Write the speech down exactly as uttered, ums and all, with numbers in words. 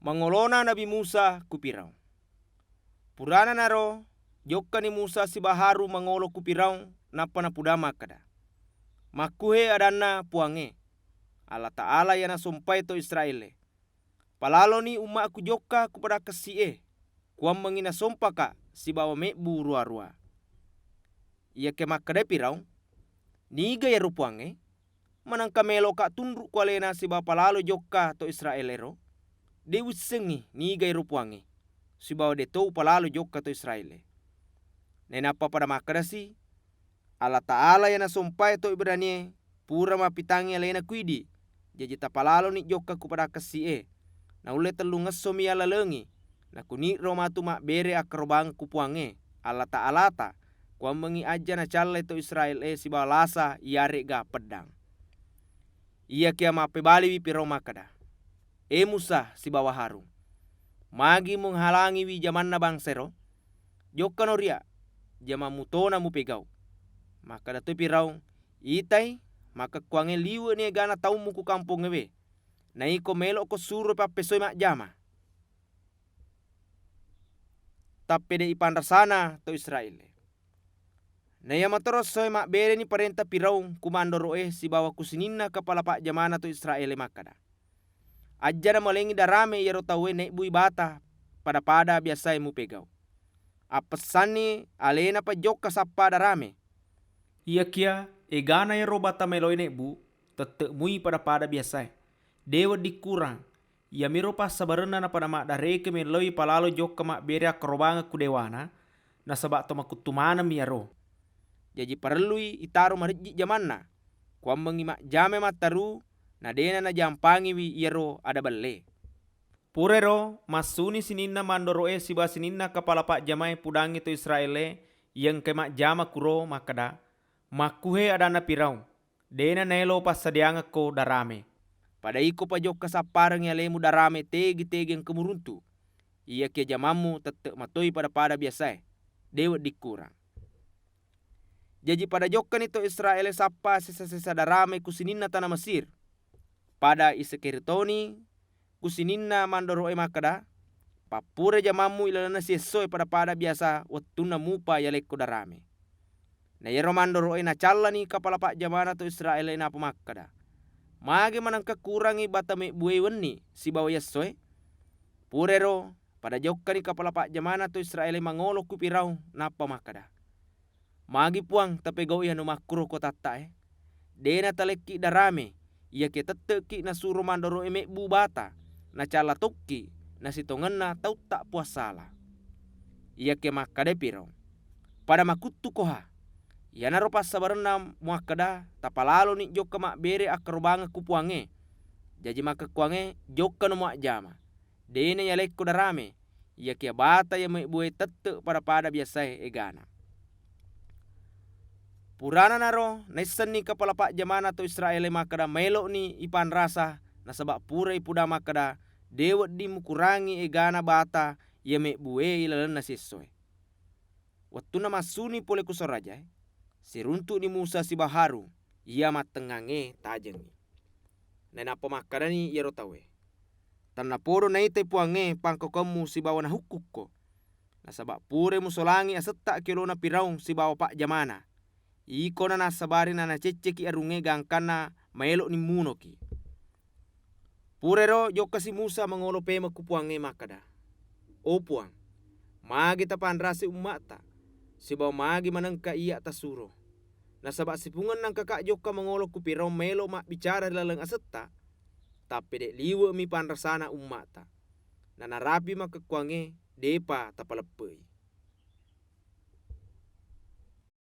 Mangolona Nabi Musa ku Firaung. Purana naro, jokkani Musa sibawa Harun mangolo ku Firaung, nappa napuda makkeda, "Makkuhe adanna Puangnge, Allataala iya nasompai to Israél-é, 'Palaloni umma'ku jokka ku padang kessi'é, kuwammengngi nasompaka sibawa mébbu ruwa-ruwa.'" Iyakiya makkedai Firaung, "Niga iyaro Puwangnge? Manengka mélo'ka tunru' ku aléna sibawa palalo jokka to Israél-éro? Dé' uwissengngi niga iyaro Puwangnge, sibawa dé'to upalalo jokka to Israél-é." Nainappa pada makkedasi, "Allataala iya nasompai to Ibranié pura mappitangngi aléna ku idi, jaji tapalaloni jokka ku padang kessi'é. Naullé tellungessomi yallalengngi, nakuni'ro matu mabbéré akkarobangeng ku Puwangnge, Allataalata, kuwammengngi ajja nacallai to Israél-é sibawa lasa iyaré'ga peddang." Iyakiya mappébaliwi Firaung makkeda, "É Musa sibawa Harun, magi muhalangiwi jamanna bangsaéro? Jokkano riya, jamammu tona mupégau'." Makkeda toi Firaung, "Itai, makkekkuwangngé liwe'ni égana taummu ku kampongngéwé, na iko mélo'ko suroi pappésoi majjama, tappédé'i panrasana to Israél-é." Naiya matoro essoé mabbéréni parénta Firaung ku mandoro'é sibawa ku sininna kapala pajjamana to Israél-é makkeda, "Ajjana maléngngi daramé iyaro tauwé nébbui bata pada-pada biyasaé mupégau'. Appessanni aléna pajokka sappa daramé. Iyakiya égana iyaro bata méloé nébbu, tette' mui pada-pada biyasaé. Dé' wedding kurang. Iyamiro passabarenna napada maddaréké mélloi palalo jokka mabbéré akkarobangeng ku déwana, nasaba' to makuttu manemmi iyaro. Jaji parellui itaro marejji jamanna, kuwammengngi majjamai matteru, na dé'na najampangiwi iyaro ada bellé." Purairo massuni sininna mandoro'é sibawa sininna kapala pajjamaé pudangngi to Israél-é iya engkaé majjama kuro makkeda, "Makkuhe adanna Firaung, dé'na naélo passadiangekko daramé. Pada iko pajokka sapparengngi alému daramé tégi-tégi engka muruntu'. Iyakiya jamammu tette' matoi pada-pada biyasaé, dé' wedding kurang." Jaji pada jokkani to Israél-é sappa sésa-sésa daramé ku sininna tana Mesir. Pada isékéri toni ku sininna mandoro'é makkeda, "Pappurai jamammu ilalenna siessoé pada-pada biyasa wettunna mupa yalekko daramé." Na iyaro mandoro'é nacallani kapala pajjamana to Israél-é nappa makkeda, "Magi manengka kurangngi bata mébbué wenni sibawa yessoé?" Purairo pada jokkani kapala pajjamana to Israél-é mangolo ku Firaung nappa makkeda, "Magi Puwang tapégau'i anu makkuro kotatta'é? Dé' natalekki daramé, iyakiya tette'ki nasuro mandoro'é mébbu bata, nacalla tokki nasitongenna tautta puwassala." Iyakiya makkedai Firaung, "Pada makuttuko ha? Iyanaro passabarenna muwakkeda tapalaloni jokka mabbéré akkarobangeng ku Puwangnge. Jaji makkekkuwangngé jokkano muwajjama. Dé' nayalekko daramé, iyakiya bata iya mébbué tette' pada-pada biyasaé égana." Purana naro naissenni kapala pajjamana to Israél-é makkeda maélo'ni ipanrasa, nasaba' pura ipuda makkeda, "Dé' wedding mukurangngi égana bata iya mébbué ilalenna siessoé." Wettunna massuni polé ku saorajaé, siruntu'ni Musa sibawa Harun iya mattengngangngé tajengngi. Nainappa makkedani iyaro tauwé, "Tennapodo naitai Puwangnge pangkaukemmu sibawa nahukkukko, nasaba' purai musolangi asetta ki olona Firaung sibawa pajjamana. Ikona nassabari nanacéccéki arungngé gangkanna maélo'ni munoki." Purairo jokkasi Musa mangolo pémeng ku Puwangnge makkeda, "O Puwang, magi tapanrasai umma'ta, sibawa magi manengka iyya tasuro? Nasaba' sipungenna engkaka jokka mangolo ku Firaung maélo mabbicara ri laleng asetta, tappédé' liwe'mi panrasana umma'ta. Nanarapi makkekkuwangngé dé'pa tapaleppe'i."